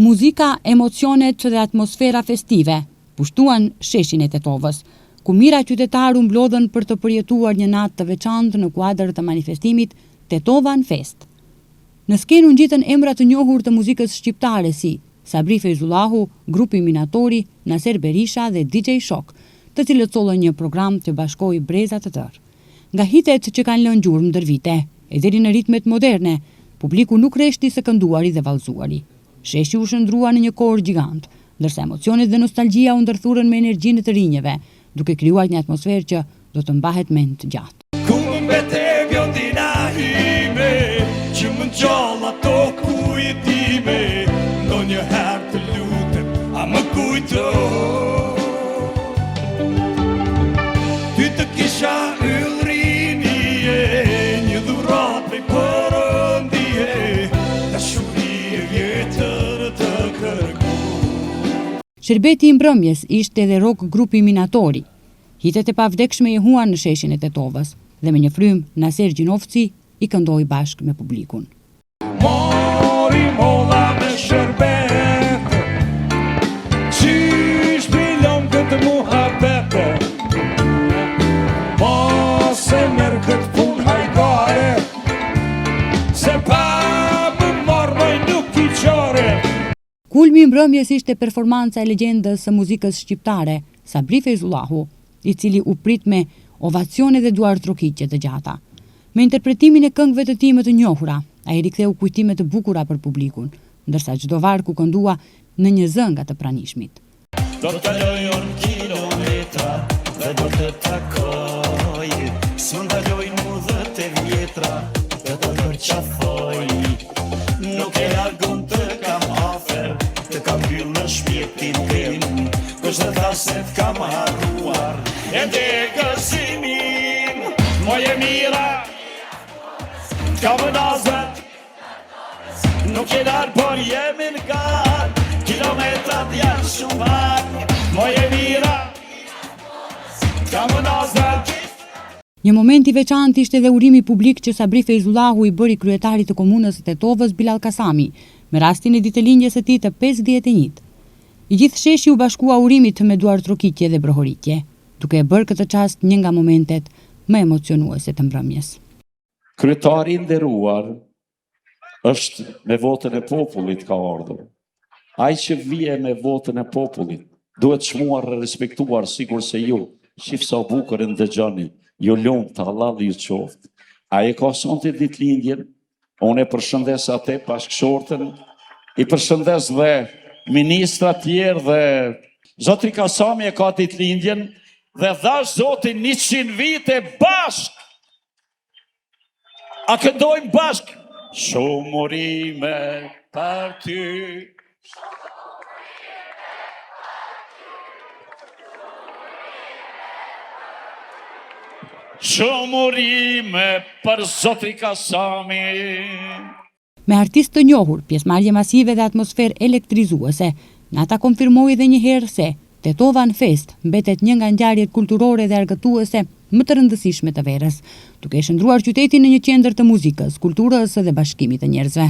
Muzika, emocionet dhe atmosfera festive pushtuan sheshin e Tetovës, ku mijëra qytetarë u mblodhën për të përjetuar një natë të veçantë në kuadër të manifestimit Tetova në festë. Në skenë u ngjitën emra të njohur të muzikës shqiptare si, Sabri Fejzullahu, grupi Minatori, Naser Berisha dhe DJ Shok, të cilët sollën një program që bashkoi breza të tërë. Nga hitet që kanë lënë gjurmë ndër vite, e deri në ritmet moderne, publiku nuk reshti së kënduari dhe vallëzuari. Sheshi u shndërrua në një kor gjigant, ndërsa emocionet dhe nostalgjia u ndërthurën me energjinë e të rinjve, duke krijuar një atmosferë që do të mbahet mend gjatë. Ku më mbete bjondina ime Që më ngjall ato kujtime Ndonjëherë të lutem A më kujton Ty të kisha yll rinie Një dhuratë prej perëndie Dashuri e vjetër të kërkoj Sherbeti i mbrëmjes ishte edhe rock grupi Minatori. Hitet e pavdekshme jehuan në sheshin e Tetovës dhe me një frymë Naser Gjinovci i këndoi bashkë me publikun. Mori molla me sherbet Qysh pilon këtë muhabet Mos e merr këtë pun hajgare Se pa më marrë moj nuk ki qare Kulmi i mbrëmjes ishte performanca e legjendës së muzikës shqiptare, Sabri Fejzullahu, i cili u prit me ovacione dhe duartrokitje të gjata. Me interpretimin e këngëve të tij më të njohura, ai riktheu kujtime të bukura për publikun, ndërsa çdo varg u këndua në një zë nga të pranishmit. Do të kaloj unë kilometra dhe do të takoj S'më ndalojnë udhët e vjetra dhe të përqafoj Nuk je larg unë të kam afër Të kam mbyll në shpirtin tim Kush të tha se të kam harruar E ndje gëzimin Moj e mira Të kam në zemër Nuk je larg, por jemi në garë Kilometrat janë shumë pak Moj e mira T'kam në zemër Një moment i veçantë ishte edhe urimi publik që Sabri Fejzullahu i bëri kryetarit të Komunës së Tetovës, Bilall Kasami, me rastin e ditëlindjes së tij të 51-të. I gjithë sheshi u bashkua urimit me duartrokitje dhe brohoritje, duke e bërë këtë çast një nga momentet më emocionuese të mbrëmjes. Kryetari i nderuar është me votën e popullit ka ardhur. Ai që vije me votën e popullit, duhet çmuar e respektuar sikurse ju, shif sa bukur e ndëgjoni, ju lumtë, hallall ju qoftë. Ai e ka sonte ditëlindjen, unë e përshëndes atë bashkëshorten, i përshëndes dhe ministrat tjerë dhe zotri Kasami e ka ditëlindjen dhe dhashtë zoti 100 vite bashkë A këndojmë bashkë? Shumë urime për ty. Shumë urime për zotri Kasami. Me artistë të njohur, pjesëmarrje masive dhe atmosferë elektrizuese, nata konfirmoi edhe një herë se Tetova në Festë mbetet një nga ngjarjet kulturore dhe argëtuese më të rëndësishme të verës, duke e shndërruar qytetin në një qendër të muzikës, kulturës dhe bashkimit të njerëzve.